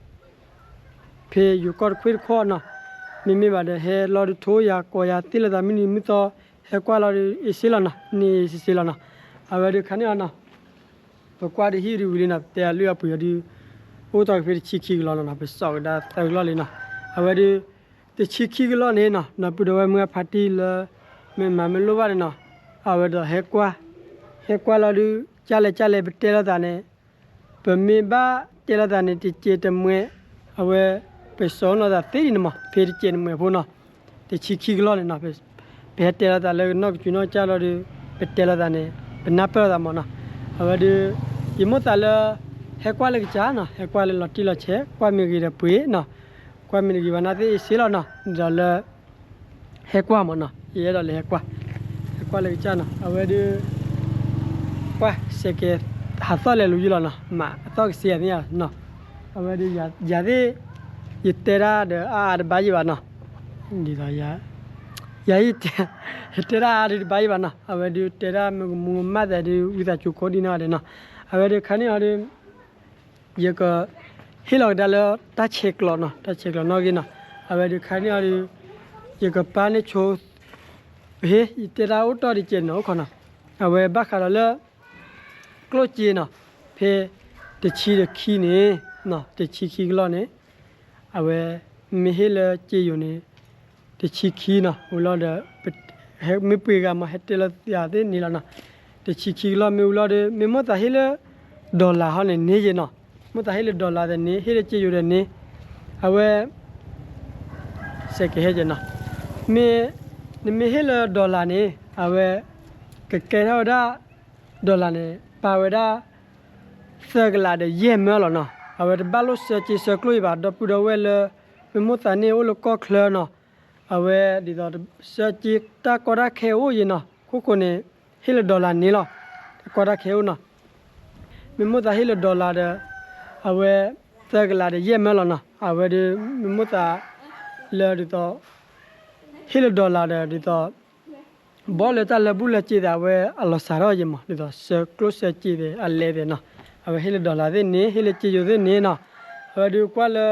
ဖဲယိၤကီၢ်တခွ့တခီနီၤ, မ့မ့ၢ်ဘၣ်ဒီးဟဲလီၤဒုးထိယၤကိးယၤသ့ၣ်လၢသးမုၢ်နံၤမုၢ်သီ, ဟဲကွၢ်လီၤဒုး အ့ၣ်စ့လီၤနီၤ, န့ၣ်စ့စ့လီၤနီၤ. အဝဲဒုးခါန့ၣ်အီၤနီၤ ပကွၢ်ဒုးဟံၣ်ဒုးဝံၤလံနီၤ, ပတဲအလုၢ်အပှ့ၤအီၤဒုး အိၣ်တီၢ်က့ၤဖဲတဆံခံကလီၢ်လီၤနီၤ, ပစိာ်ကဒါသၢကလီၢ်လံနီၤ. အဝဲဒုး တဆံခံကလီၢ်န့ၣ်နီၤ, ဒီပုၢ်ဒီဝဲၢ်မုၢ်အဖါတံၢ်လၢ မ့ၢ်မၤမ့ၢ်လိၣ်ဘၣ်န့ၣ်နီၤ, အဝဲဒီးဟဲကွၢ်, ဟဲကွၢ်လီၤဒုး ကၢ်လဲၣ်ကၢ်လဲၣ် ပတဲလိာ်သးန့ၣ် ပမ့ၢ်ဘၣ်တဲလိာ်သးန့ၣ် တစဲးတမှဲး, အဝဲ ပစိာ်နီၢ်သးသ့ဒ်န့ၣ်မး ဖဲတစဲးတမှဲးဖိနီၤ, တဆံခံကလီၢ်န့ၣ်နီၤ, ပဟဲတဲလိာ်သးလၢကနီၢ်ကစူၤနီၢ်ကစၢ်လီၤဒုး ပတဲလိာ်သးန့ၣ် ပနၢ်ပၢၢ်လိာ်သးမးနီၤ. အဝဲဒုး ယမိၣ်သးလၢ ဟဲကွၢ်လၢကစၢ်နီၤ, ဟဲကွၢ်လၢလီၤတံၢ်လီၤဆဲး ကွၢ်မ့ၢ်ဂ့ၤဒီးပှ့ၤနီၤ, ကွၢ်မ့ၢ်တဂ့ၤဘၣ်နာ်သ့ၣ်အ့ၣ်စ့လီၤနီၤ, ဒီးလၢ ဟဲကွၢ်မးနီၤ, ယအဲၣ်ဒိးလၢဟဲကွၢ်, ဟဲကွၢ်လၢကစၢ်နီၤ. အဝဲဒုး ကွၢ်စဲးကဲၤ ဟးသီၣ်လဲၤလူၤယုၢ်လီၤနီၤ, မၤအသီၣ်ကစ့ယၤသ့ၣ်ညါနီၤ. အဝဲဒုး ယၤသ့ၣ် ယတဲတၢ်ဒီးအါအါတဘၣ်ယံၤဘၣ်နီၤ, ဒ်သိး ယၤ ယတဲတၢ်အါဒုးတဘၣ်ယံၤဘၣ်နီၤ, အဝဲဒုးတဲတၢ်မ့ၢ်ကမူၤကမၣ်သးဒုး ဝံသးစူၤကိးဒံနီၢ်ဂၤဒဲးနီၤ. အဝဲဒုးခါန့ၣ်အီၤဒုး ယက ဟ့ၣ်လီၤကဒါလၢတၢ်ဆဲးကျိးနီၤ, တၢ်ဆဲးကျိးနီၣ်ဂံၢ်နီၤ. အဝဲဒုးခါန့ၣ်အီၤဒုး ယကပာ်န့ၢ်ဆိ ဟ့ၣ် ယတဲတၢ်အိၣ်တီၢ်တကဲးနီၤ အိၣ်ခိးနီၤ. အဝဲဘၣ်ဃးဒီးလၢ ကျိၣ်စ့နီၤ, ဖဲ တဆံတခံန့ၣ်, တဆံခံကလီၢ်န့ၣ် အဝဲ မ့ၢ်ဟ့ၣ်လၢစ့ယိၤန့ၣ် တဆံခံနီၤ ဝံၤလီၤဒီး မ့ၢ်ပှ့ၤဂၤမး ဟဲတဲလီၤယၤသ့ၣ်န့ၣ်လီၤနီၤ. တဆံခံကလီၢ်မ့ၢ်ဝံၤလီၤဒီး မ့ၢ်မိၣ်သးဟ့ၣ်လၢ dollar ဟီန့ၣ်န့ၢ်ယဲနီၤ, မိၣ်သးဟ့ၣ်လၢ dollar ဒီးန့ၢ်, ဟ့ၣ်လၢစ့ယိၤဒီးန့ၢ်. အဝဲ စဲးကဟဲကဲနီၤ, မ့ၢ် နမ့ၢ်ဟ့ၣ်လၢ dollar န့ၣ် အဝဲ ကကဲထီၣ်ဝဲဒၣ် dollar န့ၣ် ပာ်ဝဲဒၣ် သၢကလးဒီးယဲၢ်မၢလီၤနီၤ. အဝဲတဘၣ်လိၣ်ဆှၢစ့ဆှၢကျိၣ်အံၤဘၣ် ဒီပုၢ်ဒီဝဲၢ်လၢ မ့ၢ်မိၣ်သးန့ၣ်အိၣ်လၢကီၢ်ချၢနီၤ. အဝဲဒ်သိး ဆှၢစ့တၢ်ကီတၢ်ခဲအိၣ်ယဲနီၤ, ခိၣ်ဃိန့ၣ် ဟ့ၣ်လၢ dollar န့ၢ်လီၤ, တၢ်ကီတၢ်ခဲအိၣ်နီၤ. မ့ၢ်မိၣ်သးဟ့ၣ်လၢ dollar ဒီး အဝဲ သၢကလးဒီးယဲၢ်မၢလီၤနီၤ. အဝဲဒုး မ့ၢ်မိၣ်သး လၢဒ်သိး ဟ့ၣ်လၢ dollar ဒီးဒ်သိး ဘီလၢတၢ်လၢဘူၣ်လၢစ့သး အဝဲအလီၤစးထီၣ်ယဲမး ဒ်သိး ဆှၢကျိၣ်ဆှၢစ့သ့ၣ် အလဲသ့ၣ်နီၤ. အဝဲဟ့ၣ်လၢ dollar သ့ၣ်န့ၣ် ဟ့ၣ်လၢစ့ယိၤသ့ၣ်န့ၣ်နီၤ. အဝဲဒုးကွၢ်လၢ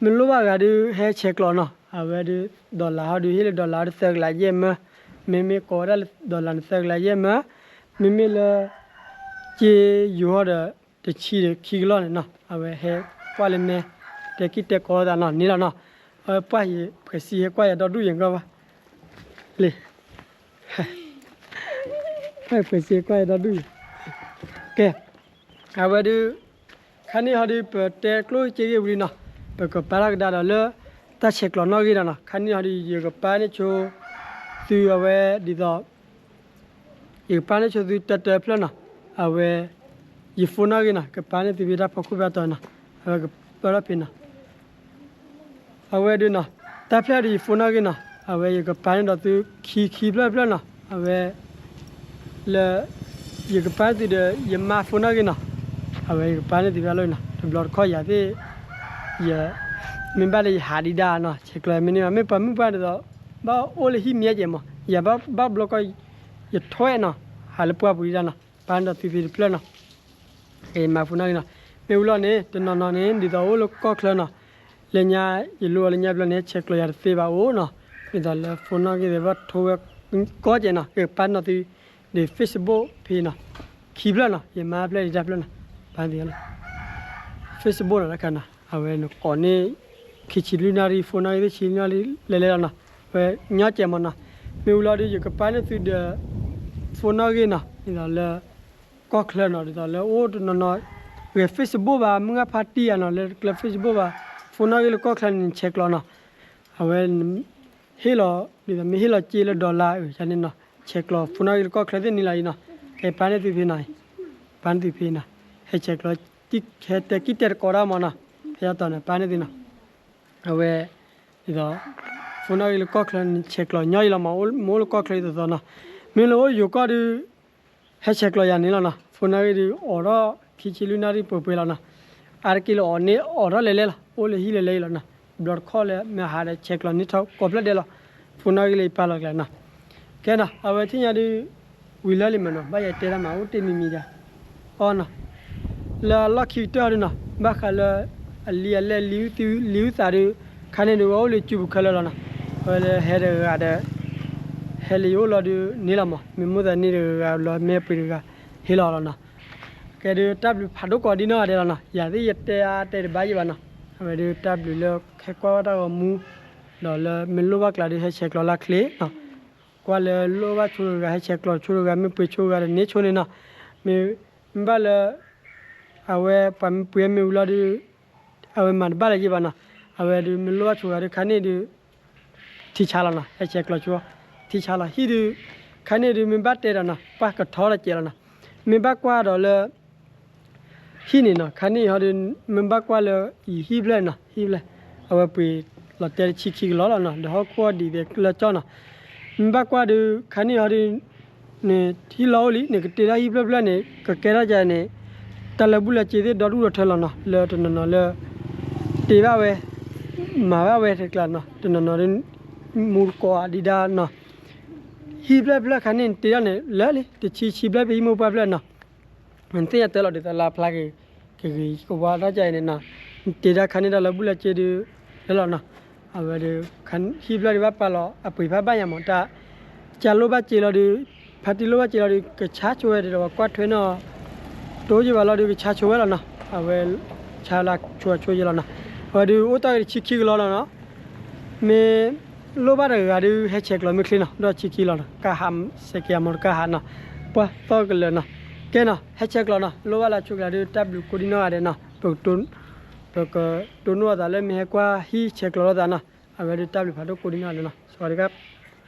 မ့ၢ်လိၣ်ဘၣ်ဂၤဒုး ဟဲဆဲးကျိးနီၤ. အဝဲဒုး dollar ဟီဒုး ဟ့ၣ်လၢ dollar ဒုး သၢကလးယဲၢ်မၢ, မ့မ့ၢ်ကိးဝဲဒၣ်လၢ dollar န့ၣ် သၢကလးယဲၢ်မၢ, မ့မ့ၢ်လၢ စ့ယိၤဟီဒီး တဆံဒီးခံကလီၢ်န့ၣ်နီၤ. အဝဲဟဲကွၢ်လၢမဲ တဲကံၢ်တဲကိးလိာ်သးနီၤ န့ၣ်လီၤနီၤ. အဝဲပှၢ်ယံၤ ဖှဲးစံဟဲကွၢ်ယၤဒီဒူၣ်ယဲၢ်ကီဘၣ် လံ ဖှဲးစံဟဲကွၢ်ယၤဒီဒူၣ်ယဲၢ်. ကဲ အဝဲဒုး ခါန့ၣ်ဟီဒုး ပတဲကျိၣ်စ့ဂ့ၢ်ဝံၤလံနီၤ, ပကပာ်ထီၣ်ကဒါဒီးလၢ တၢ်ဆဲးကျိးနီၣ်ဂံၢ်ဒီးနီၤ. ခါန့ၣ်ဟီဒုး ယကပာ်န့ၢ်ဆိ သုအဝဲဒ်သိး ယကပာ်န့ၢ်ဆိသုတၢတၢဖျၢၣ်နီၤ. အဝဲ ယ phone နီၣ်ဂံၢ်နီၤ, ကပာ်န့ၢ်သုဖဲတၢ်ဖီခိၣ်ဖဲအတီၤနီၤ, အဝဲကပာ်ထီၣ်ဖဲနီၤ. အဝဲဒုးနီၤ, တၢ်ဖျၢၣ်ဒုးယ phone နီၣ်ဂံၢ်နီၤ, အဝဲယကပာ်န့ၢ်ဒီးသုခံခံဖျၢၣ်ဖျၢၣ်နီၤ. အဝဲ လၢ ယကပာ်န့ၢ်သုဒီး ယမါ phone နီၣ်ဂံၢ်နီၤ, အဝဲယကပာ်န့ၢ်သုဖဲလီၤနီၤ. တဘျီတခီၣ်ယၤသ့ၣ် ယ မ့ၢ်ဘၣ်လၢယဟးဒံးဒၣ်နီၤ, ဆဲးကျိးမ့ၢ်န့ၢ်ဘၣ် မ့ၢ်ပှၤမုၣ်ပှၢ်ဒ်သိး ဘၣ်အိၣ်လၢဟံၣ်မ့ၢ်ကဲးမး, ယၤဘၣ်ဘျီကီၢ် ယထွဲနီၤ, ဟးလၢပှၢ်ပူၤဒံးဒၣ်နီၤ, ပာ်န့ၢ်ဒီးသုဖဲတဖျၢၣ်နီၤ. မါ phone နီၣ်ဂံၢ်နီၤ, မ့ၢ်ဝံၤလီၤန့ၣ် တနီၤနီၤန့ၣ် ဒ်သိးအိၣ်လၢကီၢ်ချၢနီၤ, လၢညါ ယလိၣ်အီၤလၢညါဘျီန့ၣ် ဆဲးကျိးယၤတသ့ဘၣ်အိၣ်နီၤ, ဒ်သိးလၢ phone နီၣ်ဂံၢ်သ့ၣ်ဘၣ်ထိဝဲကီၢ်ကဲးနီၤ, ကပာ်န့ၢ်သု ဒီး Facebook ဖဲနီၤ, ခံဖျၢၣ်နီၤ, ယမါဖျၢၣ်ဒံးတၢ်ဖျၢၣ်နီၤ, ပာ်န့ၢ်သု Facebook နီၤ တခါနီၤ, အဝဲနကိးန့ၢ် ခံဆံလွံၢ်နၣ်ရံၣ် phone နီၣ်ဂံၢ်သ့ၣ်ဆံလွံၢ်နၣ်ရံၣ်လဲၤလဲၤလီၤနီၤ, အဝဲညီကဲးမးနီၤ. မ့ၢ်ဝံၤလီၤဒီး ယကပာ်န့ၢ်သုဒီး phone နီၣ်ဂံၢ်နီၤ, ဒ်သိးလၢ ကီၢ်ချၢနီၤ, ဒ်သိးလၢအိၣ်တနီၤနီၤ ဂဲၤ Facebook ဘၣ် မုၢ်ဂၢ်ဖါတံၢ်ယၤနီၤ, လၢကျဲ Facebook ဘၣ် phone နီၣ်ဂံၢ်လၢကီၢ်ချၢန့ၣ် ဆဲးကျိးနီၤ, အဝဲ ဟ့ၣ်လီၤ ဒ်သိးမ့ၢ်ဟ့ၣ်လီၤစ့လၢ dollar အၢ န့ၣ်နီၤ, ဆဲးကျိး phone နီၣ်ဂံၢ်လၢကီၢ်ချၢသ့ၣ်န့ၣ်လီၤအံၤနီၤ, ကဲပာ်န့ၢ်သုဖဲနီၤ, ပာ်န့ၢ်သုဖဲနီၤ, ဟဲဆဲးကျိး ဟဲတဲကံၢ်တဲတကိးတၢ်မးနီၤ, ဖဲအတီၤန့ၣ် ပာ်န့ၢ်သုနီၤ. အဝဲ ဒ်သိး phone နီၣ်ဂံၢ်လၢကီၢ်ချၢန့ၣ် ဆဲးကျိးညီအံၤလီၤမး, မ့ၢ်အိၣ်လၢကီၢ်ချၢအံၤသိးသိးနီၤ, မ့ၢ်လၢအိၣ်ယိၤကီၢ်ဒုး ဟဲဆဲးကျိးယၤန့ၣ်လီၤနီၤ, phone နီၣ်ဂံၢ်ဒုး အိးထီၣ်ခံဆံလွံၢ်နၣ်ရံၣ်ပှဲၤပှဲၤလီၤနီၤ, အါတက့ၢ်လၢအိးန့ၣ် အိးထီၣ်လဲၤလဲၤလီၤ, အိၣ်လၢဟံၣ်လဲၤလဲၤအံၤလီၤနီၤ, တဘျီတခီၣ်လၢမ့ၢ်ဟးဒီးဆဲးကျိးန့ၢ်ထီၣ်ကိးဖျၢၣ်ဒဲးလီၤ, phone နီၣ်ဂံၢ်လၢယပာ်လီၤကျဲနီၤ. ကဲနီၤ အဝဲသ့ၣ်ညါဒုး ဝံၤလၢလံမးနီၤ, ဘၣ်ယတဲတၢ်မး အိၣ်တ့ၢ်မံၤမံၤဒၣ် အီနီၤ, လၢအလီၢ်ခံကတၢၢ်ဒုးနီၤ, ဘၣ်ဃးလၢ အလံာ်အလဲၢ် လံာ်အုၣ်သးဒုး ခါန့ၣ်ဒုး ဝဲအိၣ်လၢစုပူၤခဲလၢာ်လီၤနီၤ, အဝဲလၢဟဲတဂၤဒီး ဟဲလၢယအိၣ်လီၤဒုးန့ၣ်လီၤမး, မ့ၢ်မိၣ်သးန့ၣ်တဂၤဂၤလီၤ မ့ၢ်ပှ့ၤတဂၤဂၤ ဟ့ၣ်လီၤလီၤနီၤ. ကဲဒုးတၢ်ဘျုးဖးဒိၣ်ကိးဒ်နီၢ်ဂၤဒဲးလီၤနီၤ, ယၤသ့ၣ်ယတဲအါတဲတဘၣ်ယံၣ်ဘၣ်နီၤ. အဝဲဒုးတၢ်ဘျုးလၢဟဲကွၢ်ဘၣ်တၢ်ဂီၤမူ, ဒီးလၢမ့ၢ်လိၣ်ဘၣ်ကျါဒုးဟဲဆဲးကျိးလၢချ့နီၤ. ကွၢ်လၢလိၣ်ဘၣ်ဆိတဂၤ ဟဲဆဲးကျိးဆိတဂၤ, မ့ၢ်ပှ့ၤဆိတဂၤဒီးန့ၢ်ဆိန့ၣ်နီၤ. မ့ၢ်ဘၣ်လၢ အဝဲပှၤမ့ၢ်ပှ့ၤမ့ၢ်ဝံၤလီၤဒုး အဝဲမၤတဘၣ်လၢၤယံၣ်ဘၣ်နီၤ. အဝဲဒုးမ့ၢ်လိၣ်ဘၣ်ဆိဂၤဒုး ခါန့ၣ်ဒုး ထံဆါလီၤနီၤ, ဟဲဆဲးကျိးဆိ ထံဆါလီၤ. ဟံၣ်ဒုး ခါန့ၣ်ဒုး မ့ၢ်ဘၣ်တဲဒီးနီၤ ပှၢ်ကထီတကဲးလီၤနီၤ. မ့ၢ်ဘၣ်ကွၢ်ဒီးလၢ ဟံၣ်န့ၣ်နီၤ, ခါန့ၣ်ဟီဒုး မ့ၢ်ဘၣ်ကွၢ်လၢ ယဟံၣ်ဖျၢၣ်နီၤ, ဟံၣ်ဖျၢၣ် အဝဲပှ့ၤလီၤတဲာ်တဆံခံကလီလီၤနီၤ, ဒီးဟီၣ်ခိၣ်အီၣ်ဒံးသ့ၣ်လၢကၠီနီၤ. မ့ၢ်ဘၣ်ကွၢ်ဒုး ခါန့ၣ်ဟီဒုး န့ၣ် ဟံၣ်လီၤအိၣ်လံန့ၣ် ကတ့ထီၣ်ဟံၣ်ဖျၢၣ်ဖျၢၣ်န့ၣ် ကကဲထီၣ်ကန့ၣ် တၢ်လၢဘူၣ်လၢစ့သ့ၣ်ဒီဒူၣ်ဒီထၢလီၤနီၤ, လၢတနီၤနီၤလၢ တ့ဘၣ်ဝဲ မၤဘၣ်ဝဲတကျါနီၤ, တနီၤနီၤဒုး မူတကိးဒံးဒၣ်နီၤ, ဟံၣ်ဖျၢၣ်ဖျၢၣ်ခါန့ၣ် နတ့ထီၣ်န့ၣ် လၢလံ တဆံဆံဖျၢၣ်ဖဲဟံၣ်မိၢ်ပှၢ်ဖျၢၣ်နီၤ. နသ့ၣ်ညါတၢ်လီၤဒုးသးလၢဖျါက့ၤ ကဂ့ၤကဝါထီၣ်ကန့ၣ်နီၤ, နတ့ဒၣ်ခါန့ၣ်တၢ်လၢဘူၣ်လၢစ့ဒုး လၢလီၤနီၤ. အဝဲဒုး ဟံၣ်ဖျၢၣ်ဒုးဘၣ်ပာ်လီၤ အပှ့ၤဖးဘၣ်ညါမး တၢ် ကလိၣ်ဘၣ်စ့လီၤဒုး ဖါတံၢ်လိၣ်ဘၣ်စ့လီၤဒုး ကဆါဆိဝဲဒၣ်ဒီးပှၤကွၢ်ထွဲနီၤ တိယံၢ်ဘၣ်လီၤဒုး ကဆါဆိဝဲလီၤနီၤ, အဝဲ ဆါလၢဆိဆိယဲလီၤနီၤ. အဝဲဒုးအိၣ်တ့ၢ်က့ၤတဆံခံကလီလီၤနီၤ. မ့ၢ်လိၣ်ဘၣ်တဂၤဒုး ဟဲဆဲးကျိးမ့ၢ်ချ့နီၤ, ဒီးဆံခံလီၤနီၤ, ကါဟး စဲးက့ၤအမီၤတကါဟးနီၤ, ပှၢ်သီၣ်ကလၢာ်နီၤ. ကဲနီၤ ဟဲဆဲးကျိးနီၤ, လိၣ်ဘၣ်လၢဆိကျါဒုး တၢ်ဘျုးကိးဒံနီၢ်ဂၤဒဲးနီၤ, ပက ပကတိၢ်နီၣ်အသးလၢမ့ၢ်ဟဲကွၢ်ဟံၣ်ဆဲးကျိးလိာ်သးနီၤ, အဝဲဒုးတၢ်ဘျုးဖးဒိၣ်ကိးဒံနီၢ်ဂၤဒဲးနီၤ, စဝၤဒက